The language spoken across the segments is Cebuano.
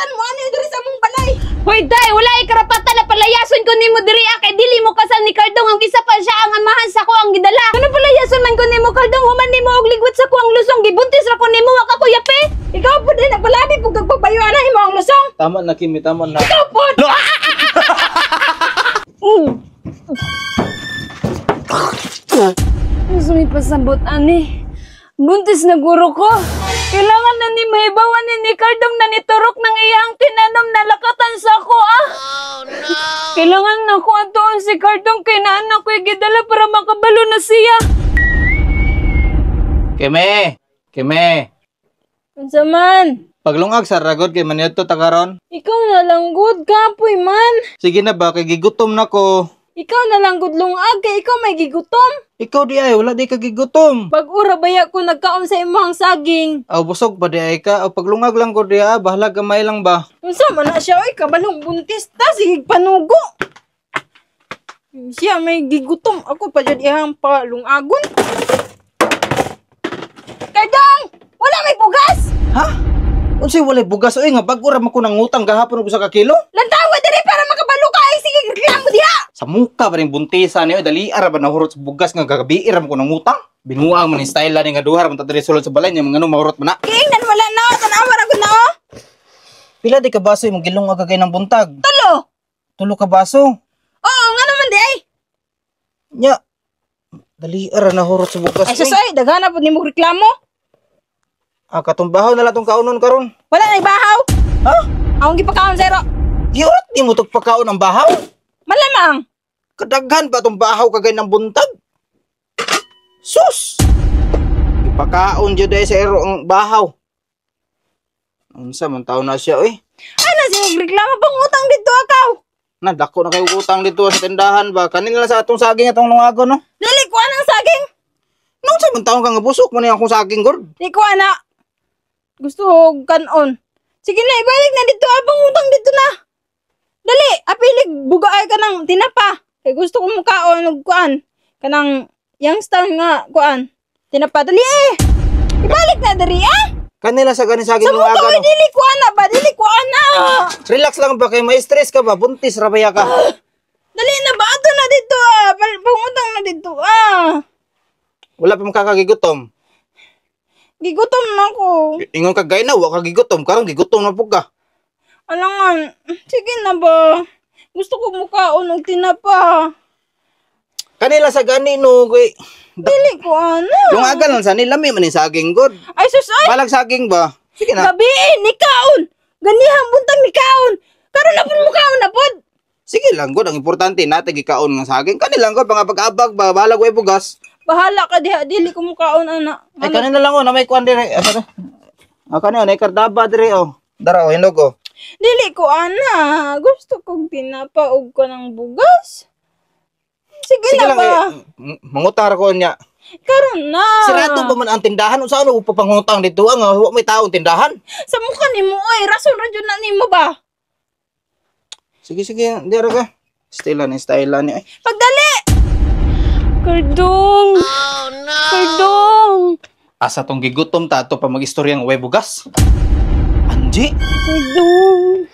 karapatan mo ani diri sa among balay. Hoy day, wala ay karapatan na palayason ko nimo diri ah, kay dili mo kasal ni Cardong ang isa pa siya ang amahan sa ko ang gidala. Ano palayason man ko nimo Cardong, human nimo og ligwat sa ko ang lusong, gibuntis ra ko nimo wa ka ko yape. Ikaw po din nagpalabi pug kagpagbayo ana imo ang lusong. Tama na, Kimi, tama na. Ikaw po. Gusto may pasabot ani. Buntis na guro ko. Kailangan na ni mahibawan ni Cardong na niturok ng iyang tinanom na lakatan sa ko ah. Kailangan na ko atuon si Cardong kay naan ako gidala para makabalo na siya. Kimi, Kimi. Unsa man? Paglungag sa ragod kay maniadto ta karon. Ikaw na lang gud kapoy man. Sige na ba kay gigutom na ko. Ikaw na lang gud lungag kay ikaw may gigutom. Ikaw di ay wala di ka gigutom. Pag-ura baya ko nagkaon sa imong saging. Aw busog pa di ay ka. Aw paglungag lang ko di ah, bahala gamay lang ba. Unsa man na siya oy kabalong buntis ta sige panugo. Siya may gigutom ako pa jud ihang palungagon. Kardong! Wala may bugas! Ha? Unsay walay bugas oy nga bag-o ra man ko nangutang gahapon og usa ka kilo? Lantawa diri para makabalo ka ay sige reklamo diha. Sa muka pa rin buntisa niyo, dali ara ba nahurot sa bugas nga gagabi ra man ko nangutang? Binuang man ni style ni nga duha ra man ta diri sulod sa balay niya mga ano mahurot man na. Giingnan wala na oh, tan-awa ra gud na oh. Pila di ka baso imong gilungag kay ng buntag? Tulo. Tulo ka baso. Oo, nga naman di ay. Nya. Dali ara nahurot sa bugas. Ay sus ay daghan na pud nimo reklamo. Ah, katong bahaw na lang tong kaunon karon. Wala na ibahaw. Ha? Akong gipakaon zero. Giurot ni mo tog pagkaon ang bahaw? Malamang. Kadaghan ba tong bahaw kagay ng buntag? Sus! Ipakaon jud ay sa ero ang bahaw. Unsa man taon na siya oy? Ay na sige reklamo pang utang dito akaw. Na dako na kayo utang dito sa tindahan ba? Kanina lang sa atong saging atong lungagon no. Dili ko ang saging. Nung sa man taon ka nga busok man akong saging gord. Di ko ana. Gusto og kanon. Sige na, ibalik na dito. Abang utang dito na. Dali, apilig bugaay ka ng tinapa. Kay gusto ko mukaon og kuan. Kanang youngster nga kuan. Tinapa dali eh. Ibalik na diri ah. Kanila sa ganin saging Sa muka lungagon. oy No? dili ko ana ba? Dili ko ana. Relax lang ba kay may stress ka ba? Buntis ra ba ya ka? Dali na ba? Ato na dito ah. Pangutang na dito ah. Wala pa makakagigutom. Gigutom na ako. Ingon ka gay na wa ka gigutom karon gigutom na pud ka. Alangan, sige na ba? Gusto ko mukaon og tinapa. Kanila sa gani no kay Dili ko ana. lungagan lang sa nila may man ni saging god. Ay sus ay. Balag saging ba? Sige na. Gabi eh, ni kaon. Ganihang buntag ni kaon. Karon na pud mo kaon na pud. Sige lang god, ang importante natin gikaon nga saging. Kanila lang god mga pag-abag ba balag way bugas. Bahala ka diha dili ko mukaon ana. Ay kanila lang oh na may kuan dire. Asa to? Ah kani oh, nay kardaba dire oh. Dara oh hinog oh. Dili ko ana. Gusto kong tinapa og kanang bugas. Sige, Sige na lang ba? eh, mangutang ra ko niya. Karon na. Sirado pa man ang tindahan unsa ano pa pangutang dito ang wa may taong tindahan. Sa mukha nimo oy, rason ra jud na nimo ba? Sige sige, di ra ka. Style ni style ni ay. Pagdali. Cardong. Oh no. Cardong. Asa tong gigutom ta ato pa mag-istorya nga way bugas. Anji, Cardong.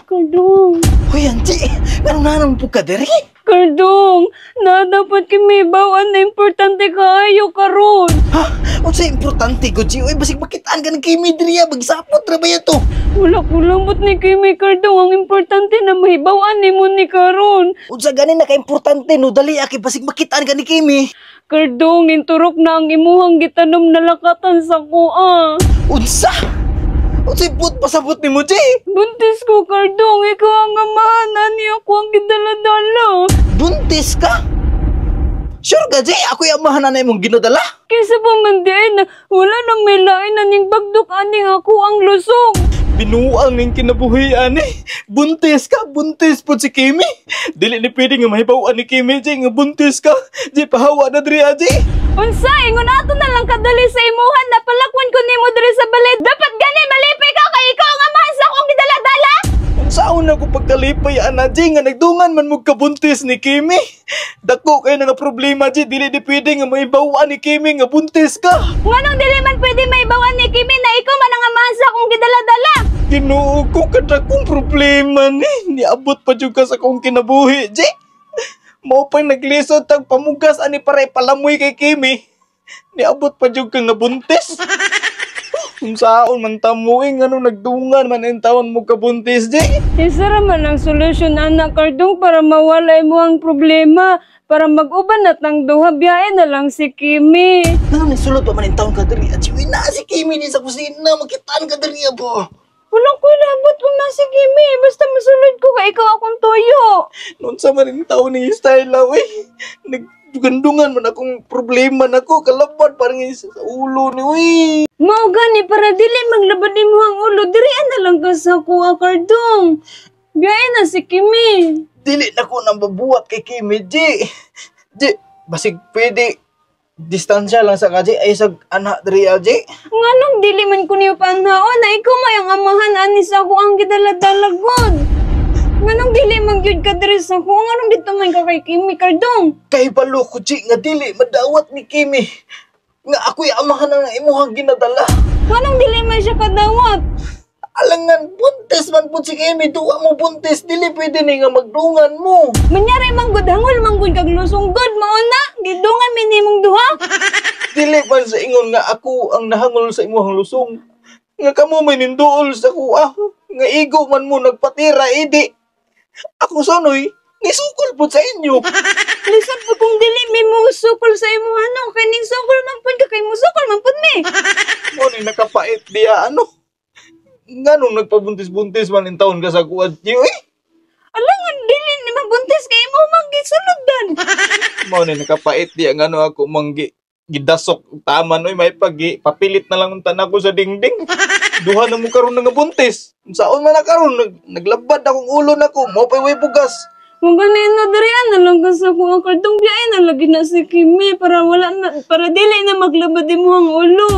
Cardong. Hoy Anji, ngano na naman po ka diri? Cardong, na dapat kami bawan na importante kaayo karon. Ha? Unsa importante ko, Ji? Uy, basig makitaan ka ng Kimi diri ah. Magsapot ra ba ya to? Wala ko lambot ni Kimi Cardong. Ang importante na mahibawan ni mo ni karon. Unsa gani na ka-importante no dali aki basig makitaan ka ni Kimi. Cardong, inturok na ang imuhang gitanom na lakatan sa kuha. Unsa? Unsay but pasabot nimo, Ji? Buntis ko, Cardong. Ikaw ang amahan. Ani ako ang gidala-dala. Buntis ka? Sure ka, Ji? Ako yung amahan na imong ginadala. Kaysa pa man di ay na wala nang may lain aning bagdok aning ako ang lusong. Binuang ning kinabuhian eh. Buntis ka, buntis po si Kimi. Dili ni pwede nga mahibaw ni Kimi, Ji, nga buntis ka. Ji, pahawa na diri, ah, Ji. Unsa, ingon ato na lang kadali sa imuhan na palakwan ko nimo diri sa balay. Dapat gani malipay ka kay ikaw ang amahan sa akong gidala-dala. Unsaon na ko pagkalipay ana Ji nga nagdungan man mo kabuntis ni Kimi. Dako kay nga problema Ji, dili di pwede nga mahibaw ni Kimi nga buntis ka. Nganong dili man pwede maibawan ni Kimi na ikaw man ang amahan sa sa akong gidala-dala. Ginoo ko, kadakong problema ni. Niabot pa jud ka sa akong kinabuhi, Ji. Mao pa'y naglisod tag pamugas ani para ipalamoy kay Kimi. Niabot pa jud kang nabuntis. Unsaon man tamuing ano nagdungan man ang taon mo kabuntis, Ji. Isa ra man ang solusyon anak Kardong para mawala mo ang problema. Para mag-uban na tang duha, biyahe na lang si Kimi. Ano nagsulod pa man ang taon ka diri? At na si Kimi ni sa kusina, makitaan ka diri abo. Walang ko labot kung nasa Kimi. Basta masulod ko kay ikaw akong tuyo. Noon sa man ang taon ni style eh. Nagdungan man akong problema nako kalabad parang sa ulo ni uy. Mao gani para dili maglabad nimo ang ulo, dirian na lang ka sa kuha Kardong. Biyahe na si Kimi. Dili na ko nang babuhat kay Kimi, Ji. Ji, basig pwede distansya lang sa ka, Ji. Ay sa anak diri, ah, Ji. Nganong dili man ko niyo panhaon na ikaw may ang amahan ani sa ako ang gidala-dala god. Nganong dili man gyud ka diri sa ako, nganong dito man ka kay Kimi Kardong? Kay balo ko, Ji, nga dili madawat ni Kimi. Nga ako'y amahan na imuhang ginadala. Nganong dili man siya kadawat? Alangan, buntis man po si Kimi. Duwa mo buntis. Dili pwede ni nga magdungan mo. Manyari man gud hangol man gud kag lusong god mao na gidungan mi nimong duha. Dili pa sa ingon nga ako ang nahangol sa imuhang lusong. Nga kamo may ninduol sa kuha. Nga igo man mo nagpatira, idi. Ako sanoy, nisukol po sa inyo. Lisod po kung dili mi mo sukol sa imo ano kay ning sukol man pud ka kay musukol man pud mi. Mo ni nakapait diya ano. Nganong nagpabuntis-buntis man in taon ka sa kuha niyo eh. Alangan dili ni mabuntis kay imo man gisulod. Mo ni nakapait diya ngano ako manggi gidasok taman oy may pagi papilit na lang unta nako sa dingding. Duha na mo karon nga buntis. Unsaon man na karon naglabad akong ulo nako mo pay way bugas. Kung ganin na dirian na lang ka sa kuha Kardong, biyahe na lagi na si Kimi para wala na, para dili na maglabad mo ang ulo.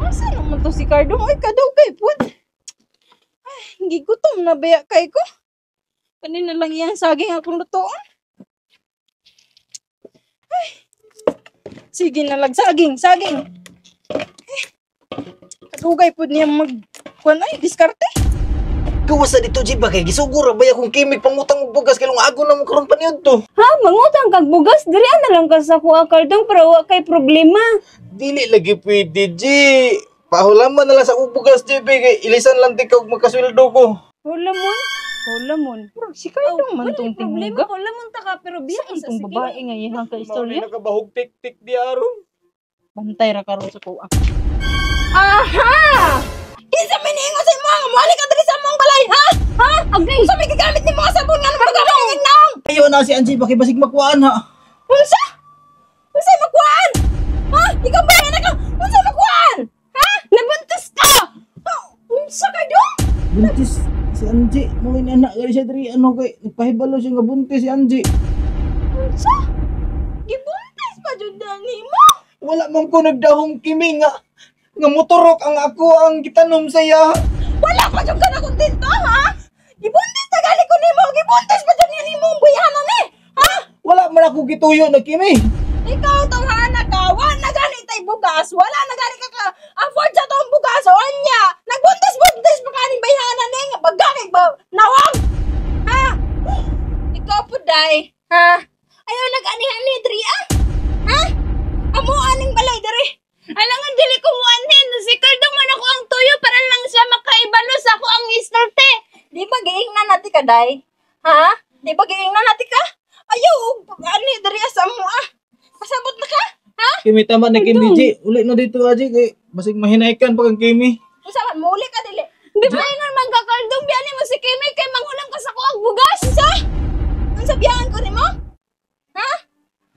Asa naman to si Cardong? Uy, kadugay pud. Ay, gigutom na baya kay ko. Kanina lang iyang saging akong lutoon. Ay, sige na lang, saging, saging. Eh, kadugay pud niya mag kuan ay diskarte. Gawas sa dito, Jiba, kay gisuguro ba akong Kimi pangutang og bugas kay ago na mo karon paniud to. Ha, mangutang kag bugas, dirian na lang ka sa kuha Kardong para wa kay problema. Dili lagi pwede, Ji. Pahulaman na lang sa akong bugas, Ji, kay ilisan lang di ka og makasweldo ko. Hulamon, hulamon. Murag si Cardong man Wala tong problema, timuga. hulamon ta ka pero biyahe Saan sa tong si babae Kimi. nga iyang ka Mao ni istorya? nakabahog tik-tik di aron. Bantay ra karon sa kuha. Aha! Kinsa may niingon sa imo nga moali ka diri sa among balay, ha? Ha? Agay, Unsa may gigamit nimo nga sabon nga nagpagamit ng naong? Ayo na si Angie, baki basig makuan ha. Unsa? Unsa makuan? Ha? Ikaw ba na ka? Unsa makuan? Ha? Nabuntis ka! Unsa ka dong? Buntis si Angie, mo ni anak gani siya diri ano kay nagpahibalo siya nga buntis si Angie. Unsa? Gibuntis pa jud na nimo? Wala man ko nagdahong Kimi nga nga motorok ang ako ang gitanom sa iya. Wala pa jud ka na kontento, ha? Gibuntis na gali ko nimo, gibuntis pa jud nimo ang buyahan ni. Ha? Wala man ako gituyo na Kimi. Ikaw tong anak ka, wala na gani tay bugas, wala na gani ka ka afford sa tong bugas o anya. Nagbuntis-buntis pa kaning bayhanan ni nga baga kay ba nawang. Ha? Ikaw po day, ha? Ayaw nag-anihan ni diri ah. Ha? Amo aning balay diri. Alangan dili ko muanhin, si Kardong man ako ang tuyo para lang siya makaibalo sa ako ang istorte. Di ba giingnan nati ka day? Ha? Di ba giingnan nati ka? Ayaw ani diri ah, sa amo ah. Pasabot na ka? Ha? Kimi tama na Kimi Ji, uli na dito aji kay basig mahinaykan pa kang Kimi. Unsa man muli ka dili? Di ba ingon man ka Kardong, biyahe mo si Kimi kay manghulam ka sa kuha ang bugas. Unsa? Unsa biyahan ko nimo? Ha?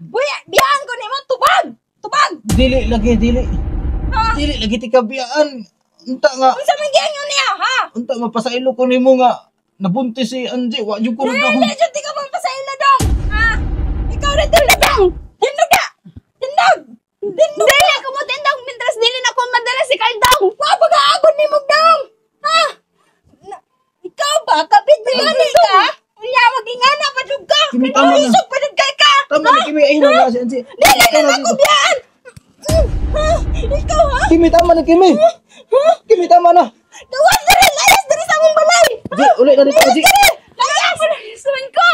Buya, biyahan ko nimo tubag. Tubag. Dili lagi dili. Ha? Dili lagi ti kabiyaan. Unta nga Unsa man giingon niya, ha? unta mapasailo ko nimo nga nabuntis si Angie, wa jud ko nagdahong. Dili jud di ka man pasailo dong. Ha? Ikaw rin tindog dong. Tindog ka. Tindog. Tindog. Dili ako mo tindog mintras dili na ko madala si Kardong. Wa pa kaagod nimo dong. Ha? Ikaw ba kapit gani ka? Unya magingana pa jud ka. Kimi, tama na. Isog pa jud kay ka. Tama na Kimi, ayun na si Angie. Dili na ako biyaan. Ha? Ikaw ha? Kimi tama na Kimi. Kimi tama na. Gawas diri, layas diri sa among balay. Ji, uli na dito, Ji. Layas! Suman ko.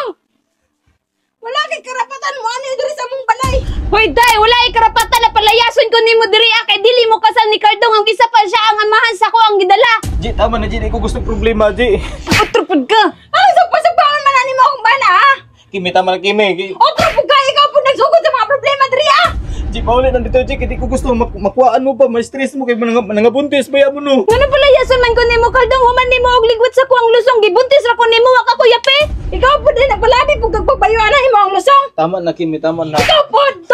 Wala kay karapatan mo ani diri sa among balay. Hoy, day, wala ay karapatan na palayason ko nimo diri ah, kay dili mo kasal ni Cardong ang isa pa siya ang amahan sa ko ang gidala. Ji, tama na, Ji. Di ko gusto problema, Ji. Otro pud ka. Ang sugpa-sugpaon man ani mo akong bana ha. Kimi, tama na, Kimi. Otro pud ka, ikaw pud nagsugod sa mga problema diri ah. Ji, pauli na dito, Ji. Kay di ko gusto makuhaan mo pa. May stress mo kay nangabuntis. Baya mo, no. Ngano palayason man ko nimo, Cardong, human nimo og ligwat sa ko ang lusong, gibuntis ra ko nimo, wa ka ko yape. Ikaw pud din nagpalabi pud kag pagbayo ana imo ang lusong. Tama na, Kimi. Tama na. Ikaw pud.